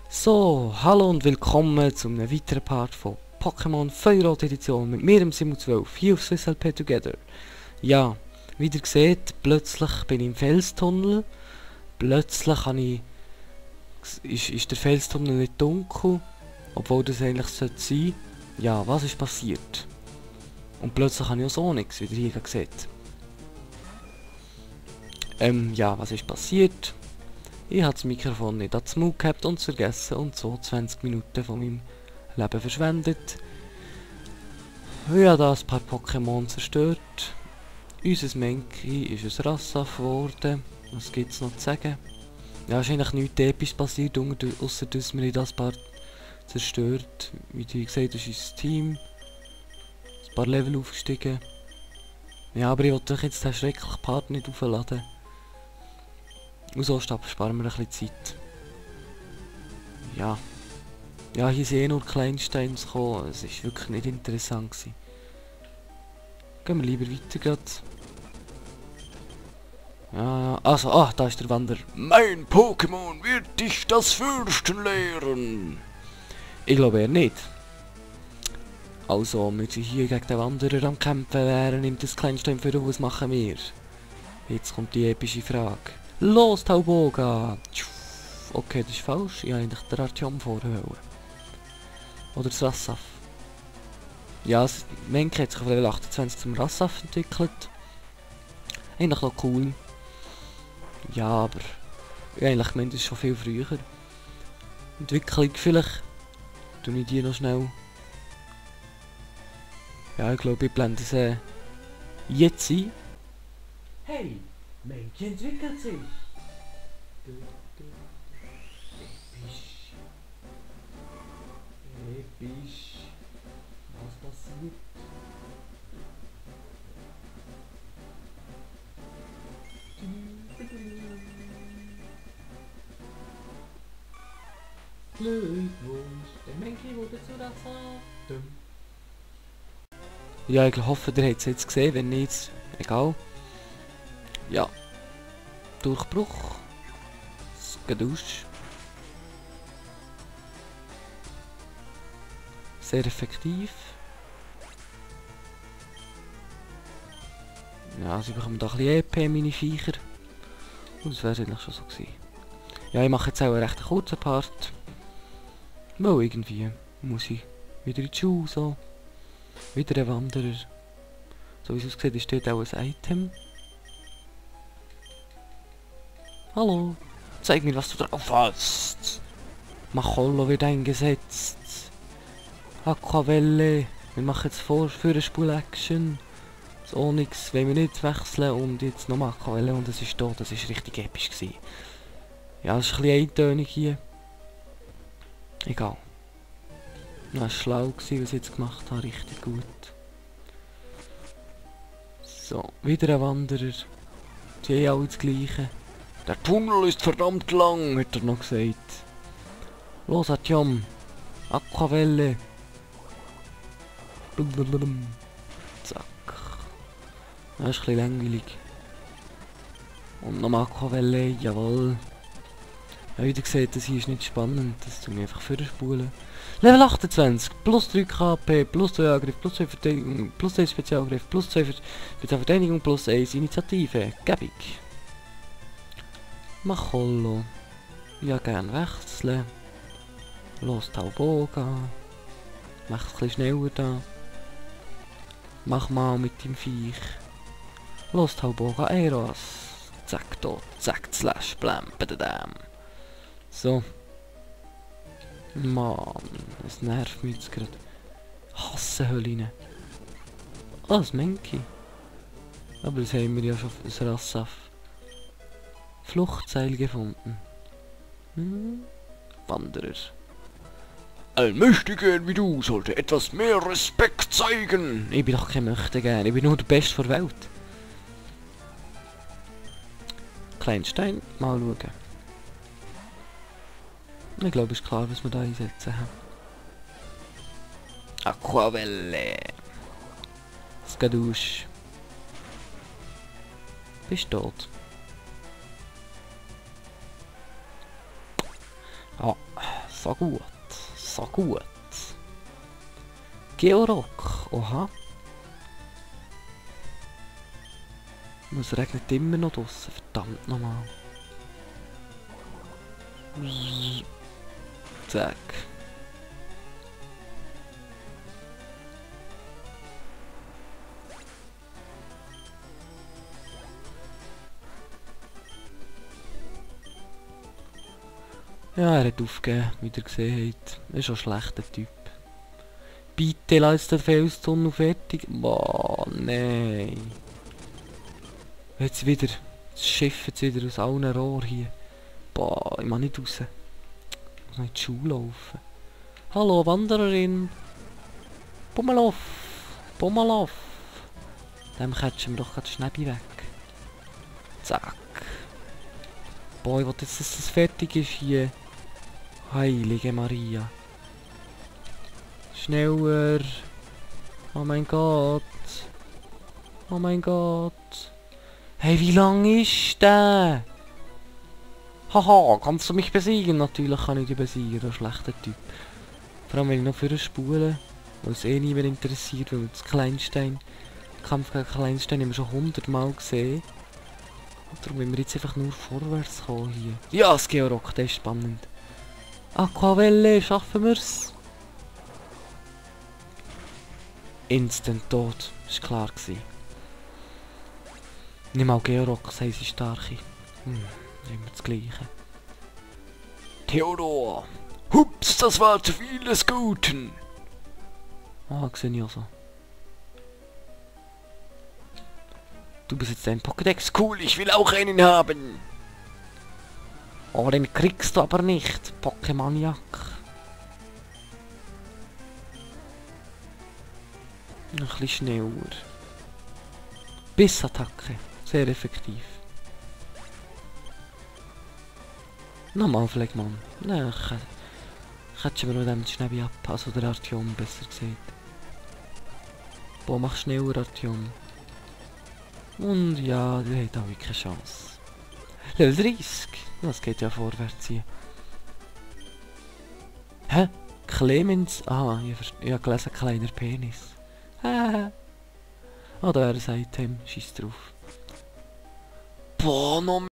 So, hallo und willkommen zu einem weiteren Part von Pokémon Feuerrot Edition mit mir, dem Simon12, hier auf Swiss LP Together. Ja, wie ihr seht, plötzlich bin ich im Felstunnel. Plötzlich ist der Felstunnel nicht dunkel, obwohl das eigentlich sollte sein. Ja, was ist passiert? Und plötzlich habe ich auch so nichts, wie ihr hier seht. Ja, was ist passiert? Ich habe das Mikrofon nicht ans Maul gehabt und vergessen und so 20 Minuten von meinem Leben verschwendet. Ich habe da ein paar Pokémon zerstört. Unser Menki ist ein Rassaf geworden. Was gibt es noch zu sagen? Ja, ist eigentlich nichts Episches passiert, ausser dass wir das paar zerstört. Wie du gesagt hast, ist das Team ein paar Level aufgestiegen. Ja, aber ich wollte euch jetzt den schrecklichen Part nicht aufladen. Und so sparen wir ein bisschen Zeit. Ja. Ja, hier sind nur Kleinsteine gekommen. Es war wirklich nicht interessant gewesen. Gehen wir lieber weiter grad. Ja, also, da ist der Wanderer. Mein Pokémon wird dich das Fürchten lehren. Ich glaube eher nicht. Also, wenn wir hier gegen den Wanderer am Kämpfen wären, nimmt das Kleinstein für was machen wir? Jetzt kommt die epische Frage. Los, Tauboga! Okay, das ist falsch. Ich habe eigentlich den Artyom vorher. Oder das Rassaf. Ja, das Menke hat sich auf Level 28 zum Rassaf entwickelt. Eigentlich noch cool. Ja, aber eigentlich meint es schon viel früher. Entwicklung vielleicht. Tue ich die noch schnell. Ja, ich glaube, ich blende es jetzt ein. Hey, Menki entwickelt sich. Episch. Was passiert? Glückwunsch, der Menki wurde zu Rassaf. Ja, ich hoffe, ihr habt es jetzt gesehen. Wenn nicht, egal. Ja. Durchbruch. Skadusch. Sehr effektiv. Ja, sie bekommen da ein bisschen EP, meine Viecher. Und das wäre es eigentlich schon so gewesen. Ja, ich mache jetzt auch einen recht kurzen Part. Weil irgendwie muss ich wieder in die Schule, so. Wieder ein Wanderer. So wie es aussieht, ist dort auch ein Item. Hallo, zeig mir, was du drauf hast. Macholo wird eingesetzt. Aquavelle. Wir machen jetzt für eine Spul-Action. Das Onyx wollen wir nicht wechseln und jetzt nochmal Aquavelle und es ist da. Das ist richtig episch gewesen. Ja, es ist ein bisschen eintönig hier. Egal. Das war schlau gewesen, was ich jetzt gemacht habe. Richtig gut. So, wieder ein Wanderer. Die haben alle das Gleiche. Der Tunnel ist verdammt lang, hat er noch gesagt. Los, Artyom. Aquavelle. Zack. Das ist ein bisschen langweilig. Und nochmal Aquavelle, jawohl. Ja, wie ihr seht, das hier ist nicht spannend. Das tun wir einfach vorspulen. Level 28, plus 3 KP, plus 2 Angriff, plus 2 Verteidigung, plus 2 Spezialangriff, plus 2 Spezialverteidigung, plus 1 Initiative. Gebig. Macholo. Ja, gern wechseln. Los, Tauboga. Mach es ein bisschen schneller da. Mach mal mit dem Viech. Los, Tauboga, Eros. Zack, tot, zack, slash, blam, badadam. So. Mann, es nervt mich jetzt gerade. Hasse Hölline. Ah, das Menki. Aber das haben wir ja schon, das Rassaf. Fluchtseil gefunden. Wanderer. Allmächtiger wie du sollte etwas mehr Respekt zeigen. Ich bin doch kein Möchtegern, ich bin nur der Beste der Welt. Kleinstein, mal schauen. Ich glaube, es ist klar, was wir da einsetzen haben. Aquavelle. Skadusch. Bist tot. Ja, So gut. So gut. Georock. Oha. Es regnet immer noch draussen. Verdammt nochmal. Zack. Ja, er hat aufgegeben, wie ihr gesehen habt. Er ist ein schlechter Typ. Bitte lass den Felstunnel fertig. Boah, nein. Jetzt wieder. Das Schiff jetzt wieder aus allen Rohren hier. Boah, ich mag nicht raus. Ich muss noch in die Schule laufen. Hallo, Wandererin. Pummeloff. Pummeloff. Dem catchen wir doch gerade Schnäbi weg. Zack. Boah, ich will jetzt, dass das fertig ist hier. Heilige Maria. Schneller. Oh mein Gott. Oh mein Gott. Hey, wie lang ist der? Haha, kannst du mich besiegen? Natürlich kann ich dich besiegen, du schlechter Typ. Vor allem, wenn ich noch für spulen, weil es eh niemand interessiert, weil das Kleinstein, Kampf gegen Kleinstein haben wir schon 100-mal gesehen. Und darum müssen wir jetzt einfach nur vorwärts kommen hier. Ja, das Georock, das ist spannend. Aquavelle, schaffen wir's? Instant tot, ist klar gewesen. Nicht mal Georock, das heisst, ist starke. Immer das Gleiche. Theodor! Hups, das war zu viel des Guten! Ah, sehe ich also. Du besitzt einen Pokédex, cool, ich will auch einen haben! Oh, den kriegst du aber nicht, Pokémaniac. Ein bisschen schneller. Bissattacke, sehr effektiv. Nochmal Phlegmon. Nein, catchen wir noch dem Schnäbi ab. Also der Artyom, besser gesagt. Boah, mach schneller, Artyom. Und ja, der hat auch keine Chance. Level 30. Das geht ja vorwärts hier. Hä? Clemens? Ah, ich habe gelesen, kleiner Penis. Haha. Ah, da wäre ein Item. Scheiß drauf. Boah, noch